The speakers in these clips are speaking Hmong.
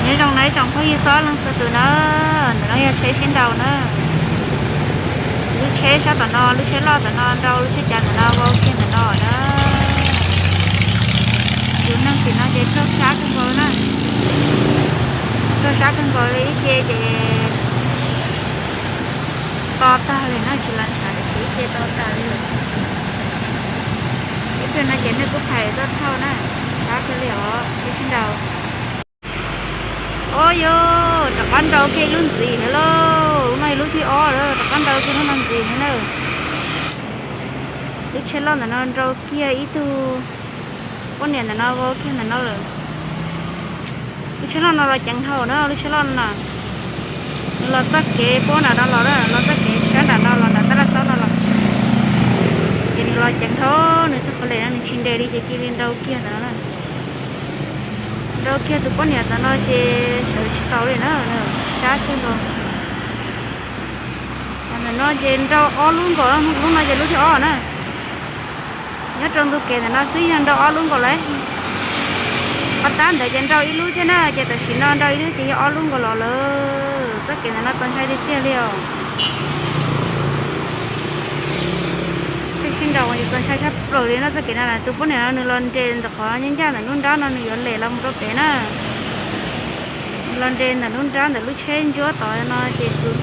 Nyob zoo na ib tsoom phooj ywg txhua leej txhua tus na, ntawm no yog tsheb sib nraus na. Lub tsheb sab tom no, lub tsheb loj tom no nrau lub tsheb cav ntawm no vau kiag ntawm no na. Tus neeg tim no ces raug sab kawg nkaus na. Raug sab kawg nkaus li ib ce ces to tag li na, tsis los ntshav tiam sis ib ce to tag li lawm. Ib pliag no ces nej kuj pais txoj thauj na, sab kawg li os, tsheb sib nraus. Au yog, rov qab nrau kiag ib lub ntxiv thiab lauj, lub no yog lub thib ob lawm, rov qab nrau kiag lub no ntxiv thiab na. Lub tsheb loj ntawm no nrau kiag ib tug poj niam ntawm no vau kiag ntawm no lawm. Lub tsheb loj no los ceev dhau na, lub tsheb loj no na. Nws los txoj kev puab nram no los, los txoj kev sab nram no los, nram tab laj xaub no los. Ces nws los ceev dhau, nws txoj qhov lem no nws tsis nres li ces cia li nrau kiag ntawm no na. Nrau kiag tus poj niam ntawm no ces sawv tsis taus li na, sab kawg nkaus. Ntawm no ces nrau ob lub nkaus, lub no ces lub thib ob na. Nyob rau ntug kev ntawm no xwb yog nrau ob lub nkaus lawm. Qhov tab ntawd ces nrau ib lub thiab na, ces tam sim no nrau ib lub ces yog ob lub nkaus los lawm. Txoj kev ntawm no txaus ntshai tiag tiag li os. Tsheb sib nraus ces txaus ntshai tshaj plaws li no, txoj kev no tus poj niam no nws los nres ntawm qhov ncaj ncaj ntawm lub nrab no nws yuav lem los mus rau pem na. Los nres ntawm lub nrab ntawm lub tsheb ntsuab tod no ces tus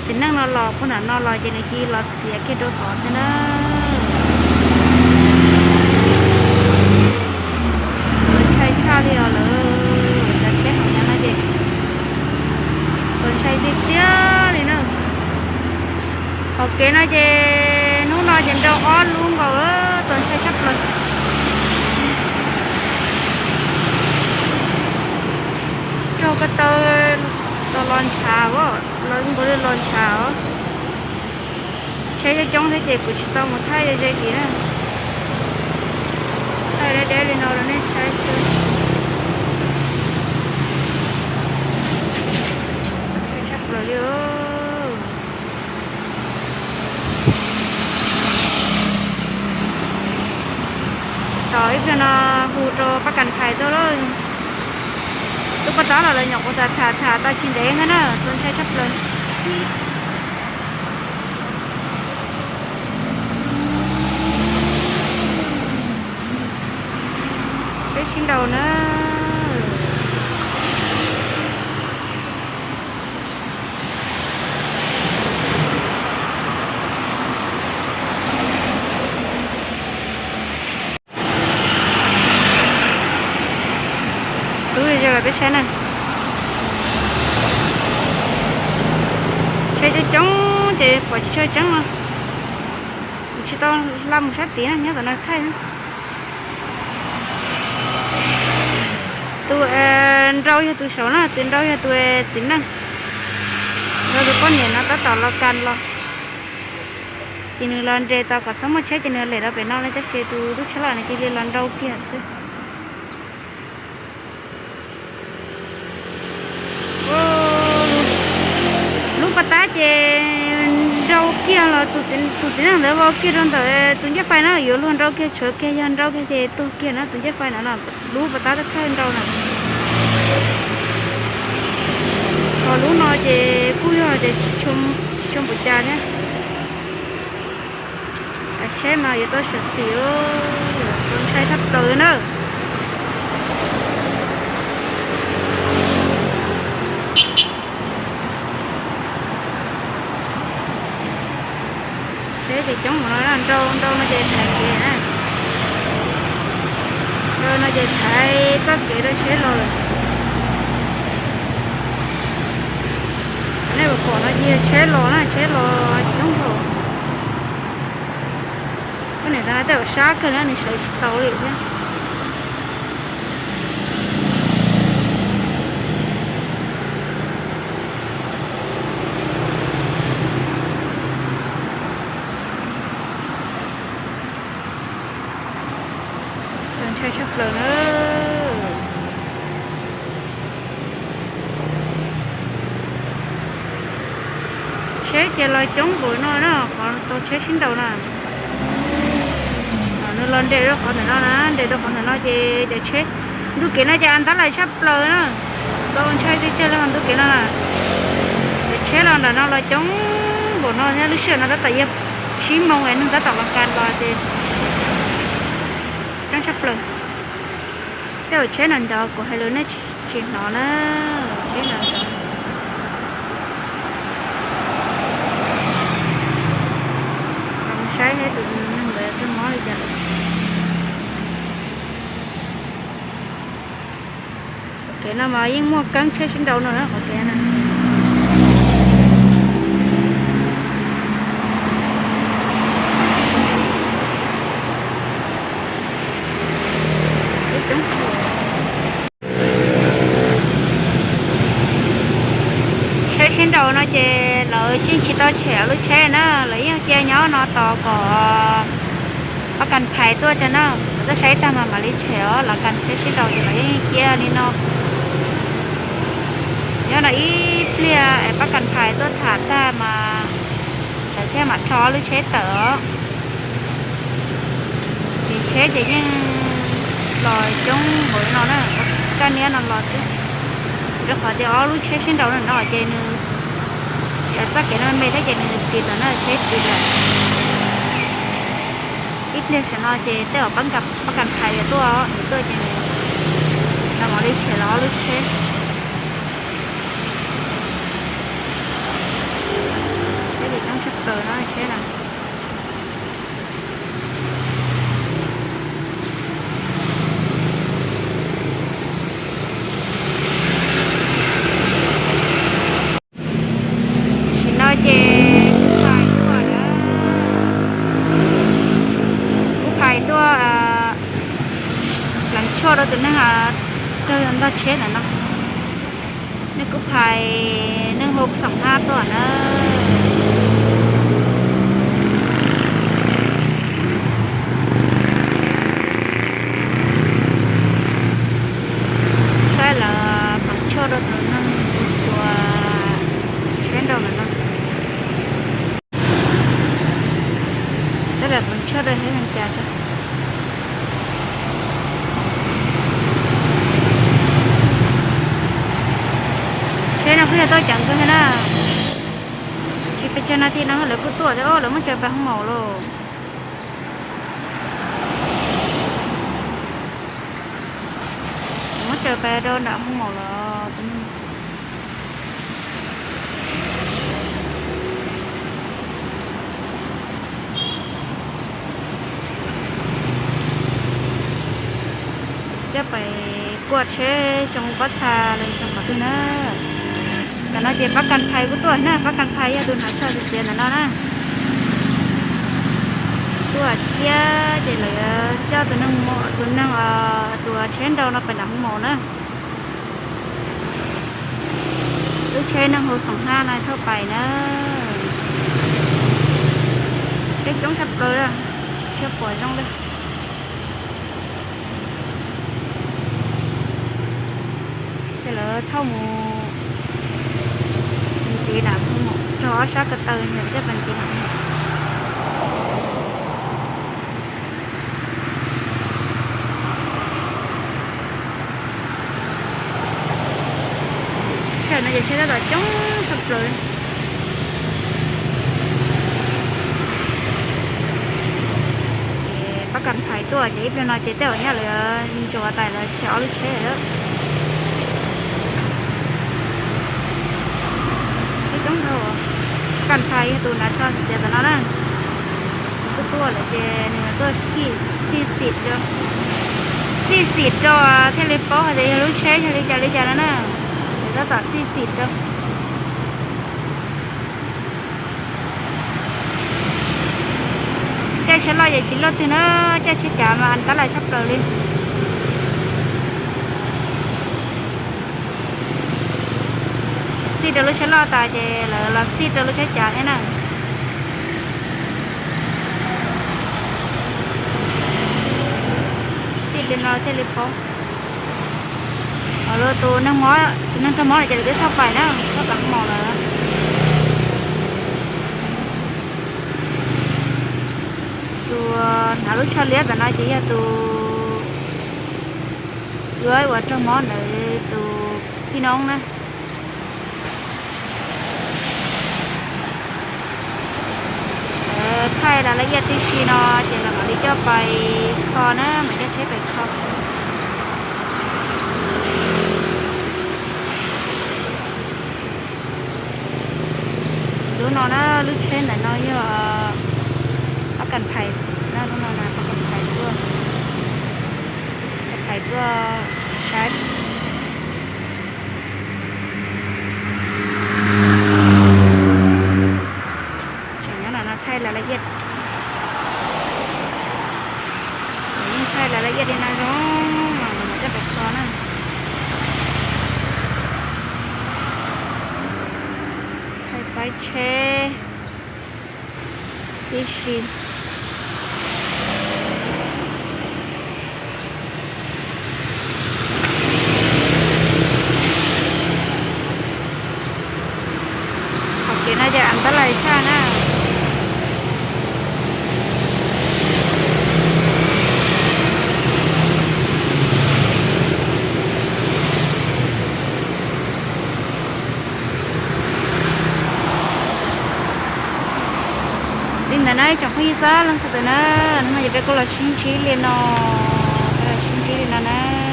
txiv neej no los puag nram no los ces nws cia li los txiav kiag rau tod xwb na. Txaus ntshai tshaj li os lawm, cov tsheb hauv no ces txaus ntshai tiag tiag li na. Qhov kev no ces hnub no ces nrau ob lub nkaus, txaus ntshai tshaj plaws. Raug ko taw los los ntshav, los nkaus li los ntshav os. Tsheb coob coob thiab ces kuv tsis tau mus thaij ze kiag na. Thaij deb deb li no rau nej saib xwb. Tshab plaws li. Tos ib pliag no hu rau pab kam thais tuaj lauj. Lub paj tab los lawv nyuam qhuav tham tham tham tau tsis ntev thiab na, txaus ntshai tshaj plaws. Seb sib nraus na. Tub zoo los peb saib na. Tsheb coob coob ces pom tsis tshua tseeb no. Kuv tsis tau hla mus sab tid na, nyob tom no thaij. Tus nrau yog tus saud na, tus nrau yog tus txiv neej. Yog tus poj niam no tab tom los kas los. Ces nws los nres tos kom txhob muaj tsheb ces nws lem rau pem no na, tab sis tus tub tsheb loj no cia li los nrau kiag xwb. Lub pas tab ces nrau kiag los tus txiv neej ntawd vau kiag rau ntawm tus ncaj fais na, yuav luag nrau kiag tsawv kiag, yog nrau kiag ces tuag kiag na tus ncaj fais na no. Lub pas tab thawj nrau na. Ho lub no ces kuj yog tias tsis tshua npaum cas thiab. Tsheb mas yuav tau xyuam xim, txaus ntshai tshaj plaws na. Tsheb ces coob mus no, nrau nrau no ces thaiv kev na. Nrau no ces thaiv txoj kev rau tsheb los lawm. Nej pom no ces yog tsheb los na, tsheb los coob dhau. Poj niam ntawd tej zaum sab kawg na, nws sawv tsis tau li thiab. Txaus ntshai tshaj plaws na. Tsheb ces los coob npaum no na, qhov tau tsheb sib nraus na. Nws los nres rau qhov ntawm no na, nres rau qhov ntawm no ces cov tsheb, ntu kev no ces a ntab lais tshaj plaws na. Txaus ntshai tiag tiag li ntu kev no na. Cov tsheb los ntawm no los coob npaum no thiab, lub sij hawm no tab tom yog tsib moos es neeg tab tom los kas los ces coob tshaj plaws. Tej zaum tsheb no ntov kuv hais lus nej tsis hnov na, tsheb no ntov. Los saib seb tus neeg ntawd twb mob li cas lawm. Qhov kev no mas yeej muaj keeb tsheb sib nraus no na qhov kev no. Tsheb sib nraus no ces lawv yeej tsis tau tshem lub tsheb na, lawv yeej cia nyob no tos kom pab kas phais tuaj tso na. Lawv tuaj saib tag mas mam li tshem os, lawv kas tsheb sib nraus ces lawv yeej cia li no. Nyob no ib pliag es pab kas phais tuaj tham tag mas lawv thiaj mam rho lub tsheb tawm os. Ces tsheb ces yeej los coob npaum no na, kaj niab no los xwb. Rau qhov tias ob lub tsheb sib nraus no no ces nws, txoj kev no me thiab ces nws tiv lawm na, tsheb tiv lawm. Ib pliag saum no ces tej zaum pab kas phais yuav tuaj, yuav tuaj ces nws mam li tshem los ob lub tsheb. Tsheb ces coob tshaj plaws no tsheb na. Tam sim no ces kuj phais tuaj na, kuj phais tuaj hleev tshuaj rau tus neeg raug ntog tsheb ntawm no. Nej kuj phais, neeg hu xoom hab tuaj na. Saib lawv hleev tshuaj rau tus neeg uas tsheb nraus ntawm no. Saib lawv hleev tshuaj rau seb zoo cas. Tsheb no kuj yog tuaj ceev kawg thiab na. Tsis pes tsawg nas this no lawv kuj tuaj thiab, lawv muab tsaws pais hoo maum lawm. Muab tsaws pais rau nram hoo maum lawm. Coj pais kuaj tsheb tsoo pob txha los tsoo qhov twg na. Ntawm no ces pab kas phais kuj tuaj na, pab kas phais yog tus hnav tsho xiav xiav ntawm no na. Tuaj thiab ces lawv coj tus neeg, tus neeg, tus tsheb nraus no pais nram hoo maum na. Lub tsheb neeg hu xoom hab no thauj pais na. Tsheb coob tshaj plaws, tsheb puas zoo li. Ces lawv thauj mus ntxiv nram hoo maum, raug ob sab ko taw ces coj pais ntxiv nram hoo maum. Sij hawm no ces tsheb tab tom coob tshaj plaws li. Ces pab kas phais tuaj ces ib pliag no ces tej zaum nyab lawv ntsuas tas lawv tshem ob lub tsheb lawm. Tsheb coob dhau. Kas phais yog tus hnav tsho xiav xiav ntawm no na. Nws kuj tuaj lawm ces nws tuaj xij xim rau, xij xim rau thiaj li paub hais tias yog lub tsheb yog li cas li cas no na. Nws tab tom xij xim rau. Caij tsheb loj ces tsis luaj twg na, caij tsheb cav mas tab lais tshaj plaws li. Xij rau lub tsheb loj tas ces lawv los xij rau lub tsheb cav thiab na. Xij li no thiaj li paub. Ho tus neeg mob, tus neeg raug mob no ces lawv twb thauj pais na, thauj pais hoo maum lawm. Tus hnav lub tsho liab ntawm no ces yog tus, tus uas raug mob ntawd tus tij Thaij las laj iaj tib si no ces lawv mam li coj pais kho na, mam coj tsheb pais kho. Lub no na, lub tsheb ntawm no yog pab kas phais na, lub no na pab kas phais tuaj, kas phais tuaj saib. Tseem nyob no no thaij las laj iaj, yeej thaij las laj iaj li no zoo, los mam coj pais kho na. Thaij paib tsheb tib si. Qhov kev no ces antab lais tshaj na. Li ntawd na tsoom phooj ywg txhua leej txhua tus na, hnub no ces peb kuj los sib ntsib li no, peb los sib ntsib li no na.